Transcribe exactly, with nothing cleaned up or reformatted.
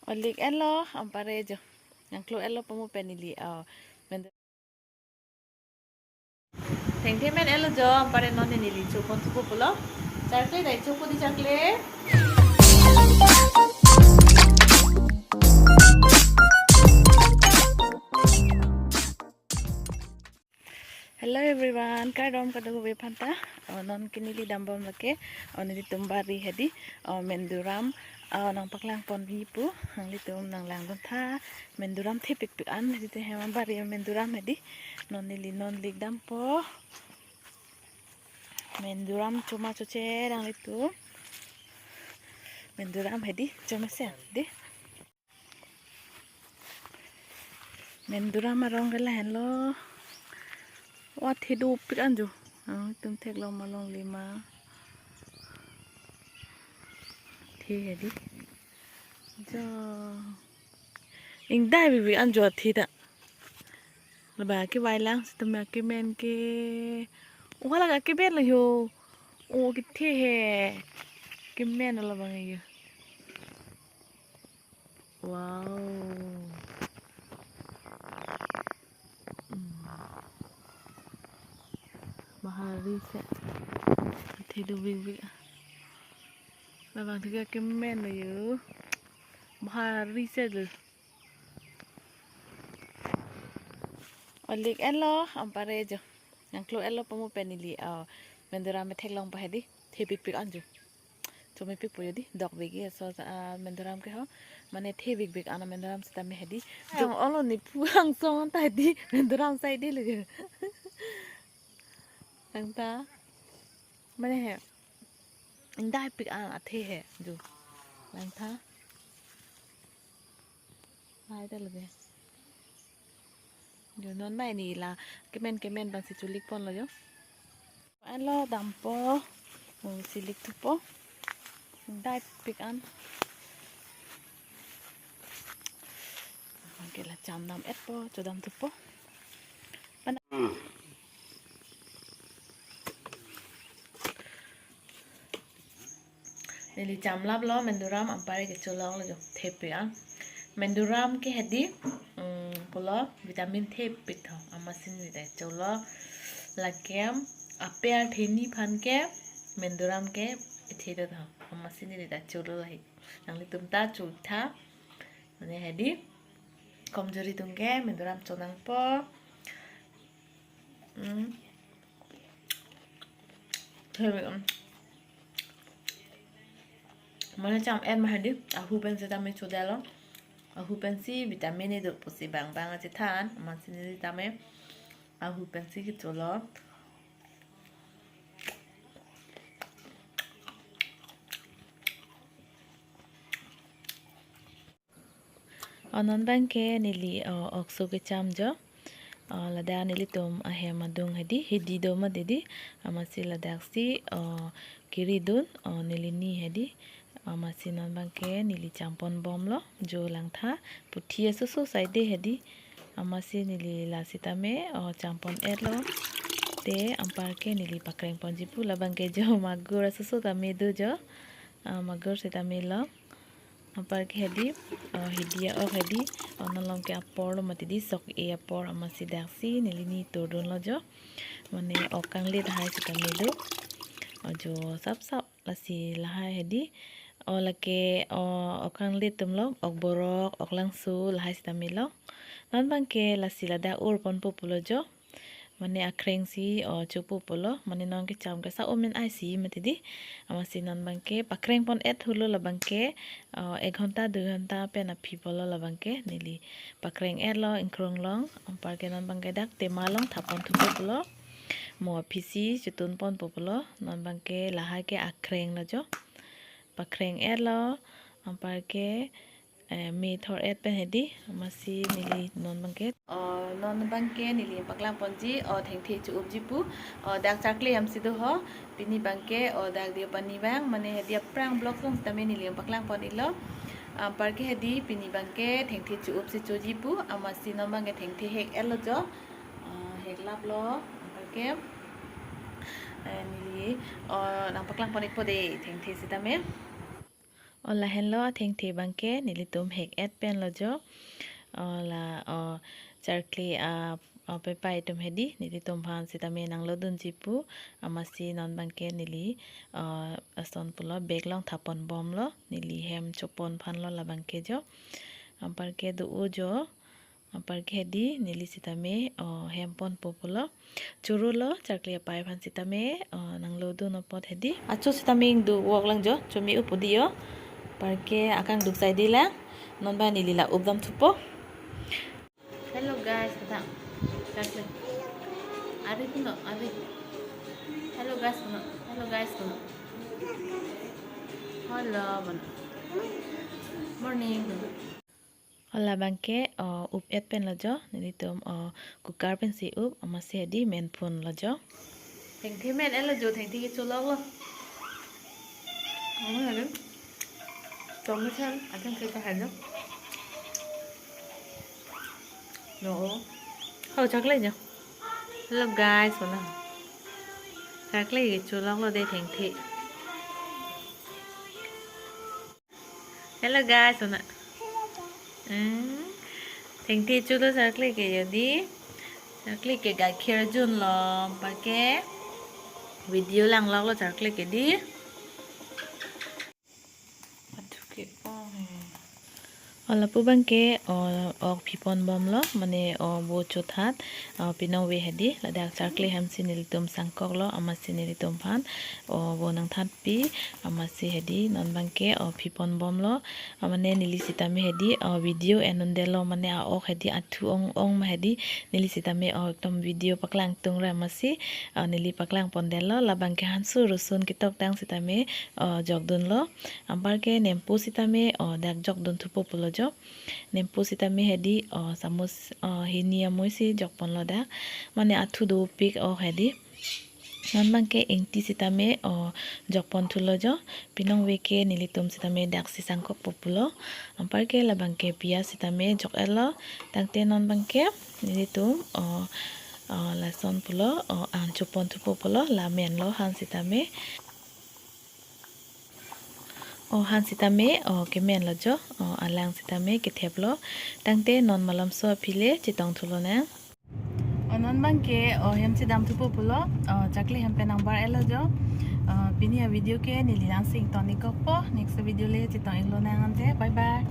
Olik elo, ampare jo. Nangklo elo pamu pen neli, oh. Men-, thengthe men elo jo, ampare non neli chopon thupo pulo. Charkle dai chopo di charkle. Hello everyone, kardom kadokave aphanta. Oh, non ke neli dambom lake, oh, nelitum bari hedi, oh, menduram, oh, nangpaklang ponji pu, nanglitum nanglangdun tha, menduram thepikpik an, hedi te hem abari menduram hedi, non neli non lik dampo, menduram choma choche nanglitum, menduram hedi, choma se, di. Menduram arong ke lahenlo. Wa the dopik an jo. Nanglitum theklong ma longle ma. The hedi. Jo. Ingdai bibik an jo the ta. Laba kevai lang sitame kemen ke. Wa la kemen lo ho. O kethe he. Kemen lo bang yo. Wow. Hmm. Bahari se. Athe dopik bik. Labang tiga kemen lo yo. Bahari se lo. Olik elo, ampare jo. Nangklo elo pamu pen neli, oh, menduram me theklong pa hedi. Thepikpik an jo. Chomepikpo yo di, dok begi so, ah, menduram ke ho. Mane thepikpik an menduram sitame hedi. Jong olo ni pu angsong ta hedi, menduram sai di lege. Langtha. Mane he. Ingdaipik an athe he, jo. Langtha. Hai ta lege. Jo non bai neli la kemen kemen bang si chulik ponlo jo. Elo dampo. Oh, si lik thupo. Daipik an. Oke la cham dam etpo, chodam thupo. Neli chamlaplo menduram ampare kecholonglo jo thepik an. Menduram ke hedi, mm, pulo vitamin thepik tho amatsi neli ta cholo. Lake apple theni aphan ke menduram ke ithe tho amatsi neli ta cholo lahi. Nanglitum ta chotha. Mane hedi komjori atum ke menduram chonangpo. Mm. Thepik an. Mane cham et ma hedi, ahu pen sitame chodetlo. Ahu pensi vitamin kedo pusi bang bang achethan, amatsi neli tame ahu pensi kecholo. Oh, non bang ke neli, oh, okso kecham jo. Oh, ladak nelitum ahem adung hedi, hedi do ma dedi. Amatsi ladak si, oh, kiri dun, oh, neli ni hedi. Amatsi non bang ke neli champon bomlo, jo langtha, puthi asoso sai de hedi. Amatsi neli la sitame, oh, champon etlo. Te ampar ke neli pakreng ponji pu labang ke jo magur asoso tame do jo. Ah, magur sitame lo. Ampar ke hedi, oh, hedi a-ok hedi, oh, non along ke apor lo mati di sok e apor amatsi dak si neli ni turdunlo jo. Mane ok kanglit hai sitame do. Oh, jo sap sap lasi lahai hedi. Oh, lake, oh, ok kanglit atum lo, ok borok, ok langso lahai sitame lo. Non bang ke lasi ladak ur ponpo pulo jo. Mane akreng si, oh, chopo pulo. Mane non kecham ke sa omen ai si mati di. Amatsi non bang ke pakreng pon et thulo labang ke, oh, ek ghonta, dui ghonta pen aphi pulo labang ke. Neli pakreng etlo ingkrung along. Ampar ke non bang ke dak tema along thap pon thupo pulo. Mo aphi si chotun ponpo pulo. Non bang ke lahai ke akreng lo jo. Pakreng etlo. Ampar ke eh, me thor et pen hedi, amatsi neli non bang ke. Oh, non bang ke neli paklang ponji, oh, thengthe cho-upji pu, oh, dak charkle amsi do ho, pini bang ke, oh, dak Deopani bang, mane hedi aphrang vlog along sitame neli paklang pon-iklo. Ampar ke hedi, pini bang ke thengthe cho-up si choji pu, amatsi non bang ke thengthe hek etlo jo. Ah, heklaplo, ampar ke, eh, neli, oh, nangpaklang pon-ikpo de, thengthe sitame. O lahenlo athengthe abangke nelitum hek-et penlo jo. O la, o charkli a, o pepai atum hedi nelitum aphan sitame nanglodunji pu, amatsi non abangke neli, o, lason pulo bag along thapon bomlo, neli hem chopon aphanlo labangke jo. Anparke do-o jo. Anparke hedi neli sitame, o, hem ponpo pulo. Chorolo charkli apai aphan sitame, o, nanglodun apot hedi. Achu sitame ingduk wok lang jo, chome-o pu di jo. Anparke akangduk sai di lang. Non ba neli la updam thupo. Hello guys, kata. Charkli. Ari puno, ari. Hello guys puno. Hello guys puno. Hello puno. Morning puno. O labangke, o, up-et penlo jo, nelitum, o, cooker pensi up, amatsi hedi men phunlo jo. Thengthe men-etlo jo, thengthe kecholoklo. Amo hadi. Tomato, athengthe kahai jo. No. Ho, charkli jo. Hello guys, wala. Charkli kecholoklo de thengthe. Hello guys, wala. Hmm. Thengthe cholo charkli ke jo di. Charkli ke gakhir junlo, anparke video langloklo charkli ke di. Achu ke-ong he. O lapu abangke, o, ok phipon bomlo, mane, o, bo chothat, o, pinong ave hedi, ladak charkli hemsi nelitum sangkoklo, amatsi nelitum aphan, o, bo nangthatpi, amatsi hedi, non abangke, o, phipon bomlo, a, mane neli sitame hedi, o, video en-un detlo, mane a-ok hedi athu ong ong ma hedi, neli sitame, o, ekdom video paklang tung ra amatsi, o, neli paklang pon detlo, labangke hansu rosun ketoktang sitame, o, jokdunlo. Anparke nempo sitame, o, dak jokdun thupo pulo jo. Nempo sitame hedi, o, samus, o, hini amoisi jokponlo dak. Mane athu dopik, o, hedi. Non abangke ingti sitame, o, jokpon thulo jo. Pinong ave ke nelitum sitame daksi sangkokpo pulo. Anparke labangke piyaj sitame jok-etlo. Tangte non abangke nelitum, o, o, lason pulo, o, an chopon thupo pulo, la menlo han sitame. O han sitame, o, kemenlo jo, o, alang sitame ketheplo. Tangte non malomso aphi le chetong thulonang. O non abangke, o, hem chedam thupo pulo, o, charkli hem pen nangbar-etlo jo. O, pini avideo ke neli langsi ington-ik kokpo, next video le chetong-iklonang ante, bye bye.